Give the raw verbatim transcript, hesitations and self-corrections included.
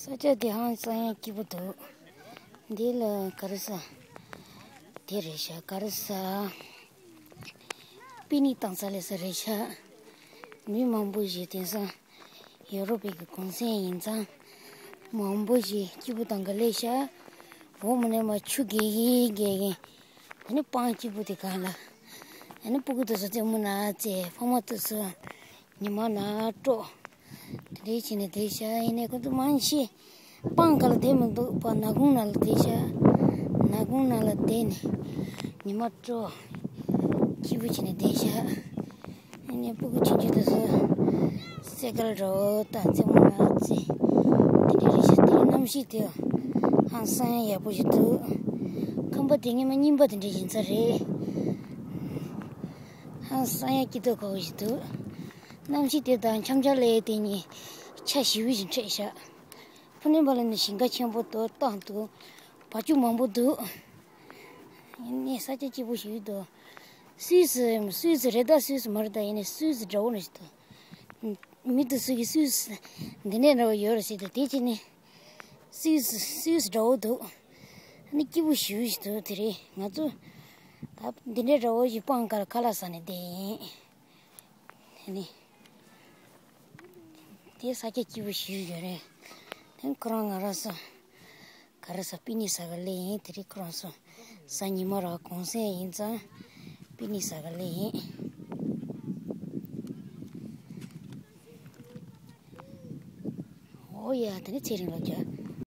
ས་ཆ་དེ་ཧང་སང་ཡང་སྐྱིད་པོ་འདུག་འདི་ལ་ག་རེ་ཟ། དེ་རེད་ཤག་ག་རེ་ཟ། པི་ནིག་བཏང་ས་ལས་ས་རེད་ཤག་མི་མང་པོ་ཞིག་དེང་སང་ཡོ་རོབ་པའི་གི་གུང་སེང་ཡིན་ཙང་མང་པོ་ཞིག་སྐྱིད་པོ་དང་ག་ལས་ཤག་འོ་མ་ནས་མ་ཆུ་རྒྱག་གིན་རྒྱག་གིན། ད་ནི་སྤང་སྐྱིད་པོ་དེ་གང་ལ། ད་ནི་སྤུ་གུ་དེ་ཚོ་རྩེད་མོ་ན་རྩེ། ཕ་མ་དེ་ཚོ་ཉི་མ་ན་དཀྲོག་དེ་འདྲའི་བྱས་ནས་བསྡད་ཤག་ཡིན་ནའི་ཁོ་ཚོ་མང་ཆེ་སྤང་ཁ་ལ་བསྡད་མི་འདུག་པ། ནག་ཁུང་ནང་ལ་བསྡད་ཤག་ནག་ཁུང་ནང་ལ་བསྡད་ནས་ཉི་མ་དཀྲོག་སྐྱིད་པོ་བྱས་ནས་བསྡད་ཤག་ཡིན་ནའི་སྤུ་གུ་ཆུང་ཆུང་དེ་ཚོ་སེ་ཀལ་འགྲོ་དང་རྩེད་མོ་ལ་རྩེ། དེ་འདྲའི་རེད་ཤག་དེ་རིང་གནམ་གཤིས་དེ་ཧང་སང་ཡག་པོ་ཞིག་འདུག་ཁང་པ་དེ་སྔོན་མ་རྙིང་པ་དེ་འདྲ་ཡིན་ས་རེད། ཧང་སང་ཡག་སྐྱིད་ཏོག་ཁོག་ཞིག་འདུག་གནམ་གཤིས་དེ་དང་འཆམ་འཆམ་ལས་དེ་གཉིས་ཆ་ཞེ་པོ་ཞིག་འཕྲད་ཤག་ཕུ་ནུ་བ་ལ་ནི་ཞིང་ཁ་ཆེན་པོ་འདུག་སྟག་འདུག་བ་ཕྱུགས་མང་པོ་འདུག་ཡིན་ནའི་ས་ཆ་སྐྱིད་པོ་ཞིག་འདུག་སུད་སི་སུད་སི་རེད་ད། སུད་སི་མ་རེད་ད། ཡིན་ནའི་སུད་སི་འདྲ་བོ་ནི་ཞིག་འདུག་མི་དེ་ཚོ་གིས་སུད་སི་འདི་ནས་འདྲ་བོ་ཡོད་རེད་ཟེར་དུས་དེ་བྱས་ནས་སུད་སི་སུད་སི་འདྲ་བོ་འདུག་ཨ་ནི་སྐྱིད་པོ་ཞེ་པོ་ཞིག་འདུག་དེ་རིང་ང་ཚོ་ད་འདི་འདྲའི་འདྲ་བོ་ཞིག་སྤང་ཁ་ལ་ཁ་ལག་ཟ་ནས་བསྡད་ཡིན། ཨ་ནི་དེ་ས་ཆ་སྐྱིད་པོ་ཞེ་པོ་ཞིག་རེད། དེ་ཁོ་རང་ང་རང་ཚོ་ག་རེ་ཟ། པི་ནིག་ཟ་ག་སླེབས་ཡིན། དེ་རིང་ཁོ་རང་ཚོ་གཟའ་ཉི་མ་ར་གུང་སེང་ཡིན་ཙང་པི་ནིག་ཟ་ག་སླེབས་ཡིན། འོ་ཡ། དེ་ནས་ཚེ་རིང་ལོ་བརྒྱ།